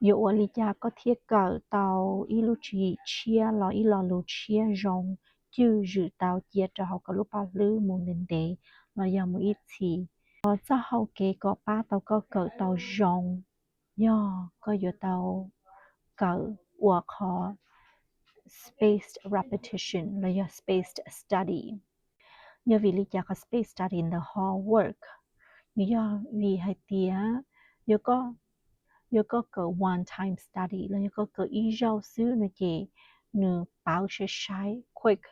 Yuav ua li cas koj thiaj kawm tau ib lub tswv yim tshiab los ib lo lus tshiab zoo, cwj zwm tau cia rau hauv koj lub paj hlwb mus ntev ntev los yog mus ib txhis? Txoj hau kev kom pab tau koj kawm tau zoo yog koj yuav tau kawm ua qhov spaced repetition los yog spaced study. Yog vim li cas qhov spaced study ntawd ho work? Nws yog vim hais tias yuav koj, yuav koj kawm one time study los yog koj kawm ib zaug xwb no ces nws pawv sai sai, quick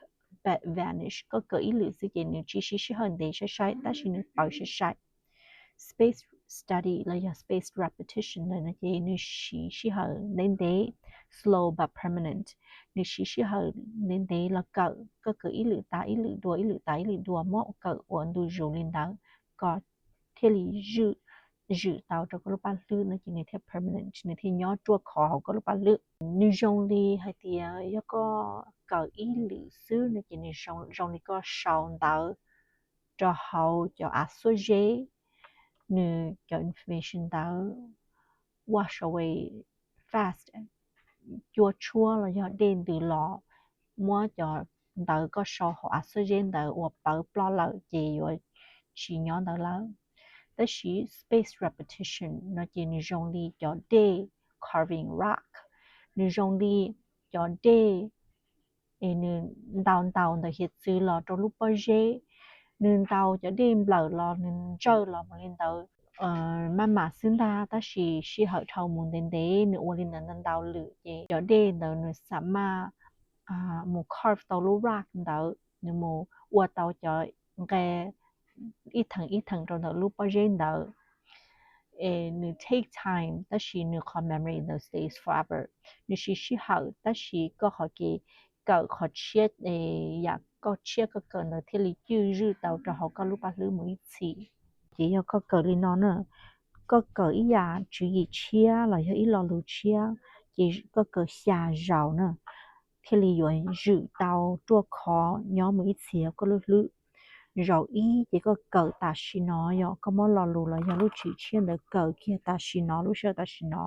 but vanish. Koj kawm ib lwm xwb ces nws tsis siv sij hawm ntev sai sai tab sis nws pawv sai sai. Spaced study los yog spaced repetition ntawd no ces nws siv sij hawm ntev ntev, slow but permanent. Nws siv sij hawm ntev ntev los kawm, koj kawm ib lwm tas ib lwm dua, ib lwm tas ib lwm dua, muab kawm ua ntu zus li ntawd kom thiaj li zwm, zwm tau rau koj lub paj hlwb no ces nws thiaj permanent, nws thiaj nyob ruaj khov hauv koj lub paj hlwb. Nws zoo li hais tias yog koj kawm ib lwm xwb no ces nws zoo, zoo li koj sau ntawv rau hauv cov av xuab zeb, nws cov information ntawd wash away fast, cua tshuab los yog dej ntws los muab cov ntawv koj sau hauv av xuab zeb ntawd uas pawv ploj lawm ces yuav tsis nyob ntawd lawm. Tab sis spaced repetition no ces nws zoo li cov dej, carving rock, nws zoo li cov dej es nws ntaus ntaus ntawm hiav txwv los rau lub pob zeb, nws ntaus cov dej nplawm los nws ntsawj los mus li ntawd maj mam xwb ntag, tab sis sij hawm dhau mus ntev ntev nws ua li ntawd ntau ntau lwm ces cov dej ntawd nws xam maj mus carve tau lub rock ntawd, nws mus ua tau cov nqe ib theem ib theem rau ntawm lub pob zeb ntawd. Es nws take time tab sis nws qhov memory ntawd stays forever. Nws siv sij hawm tab sis koj qhov kev kawm qhov tshiab, yam koj tshiab koj kawm ntawd thiaj li cwj zwm tau rau hauv koj lub paj hlwb mus ib txhis. Ces yog koj kawm li no na, koj kawm ib yam tswv yim tshiab los yog ib lo lus tshiab, ces koj kawm xya zaus na thiaj li yuav zwm tau ruaj khov nyob mus ib txhis hauv koj lub hlwb. Zaum ib ces koj kawm tam sim no, yog koj muab lo lus los yog lub tswv yim tshiab ntawd kawm kiag tam sim no, lub sij hawm tam sim no.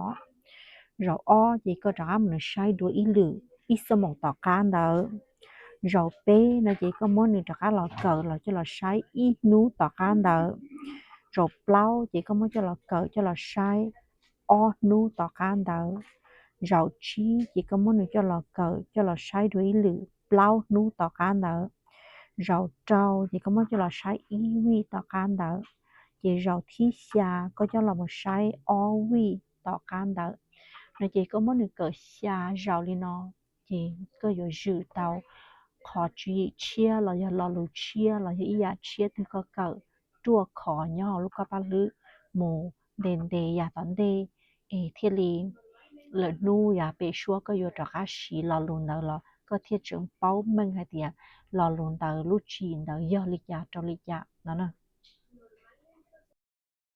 Zaum ob ces koj rov qab mus saib dua ib lwm ib xuab moos tom qab ntawd. Zaum peb no ces koj muab nws rov qab los kawm los coj los saib ib hnub tom qab ntawd. Zaum plaub ces koj muab coj los kawm coj los saib ob hnub tom qab ntawd. Zaum tsib ces koj muab nws coj los kawm coj los saib dua ib lwm plaub hnub tom qab ntawd. Zaum rau ces koj muab coj los saib ib vij tom qab ntawd. Ces zaum thib xya koj coj los mus saib ob vij tom qab ntawd. No ces koj muab nws kawm xya zaus li no, ces koj yuav zwm tau qhov tswv yim tshiab los yog lo lus tshiab los yog ib yam tshiab twg koj kawm ruaj khov nyob hauv lub koj paj hlwb mus ntev ntev yav tom ntej, es thiaj li lwm hnub yav pem suab koj yuav rov qab siv lo lus ntawd los koj thiaj tseem paub meej hais tias lo lus ntawd lub tswv yim ntawd yog li cas rau li cas no na.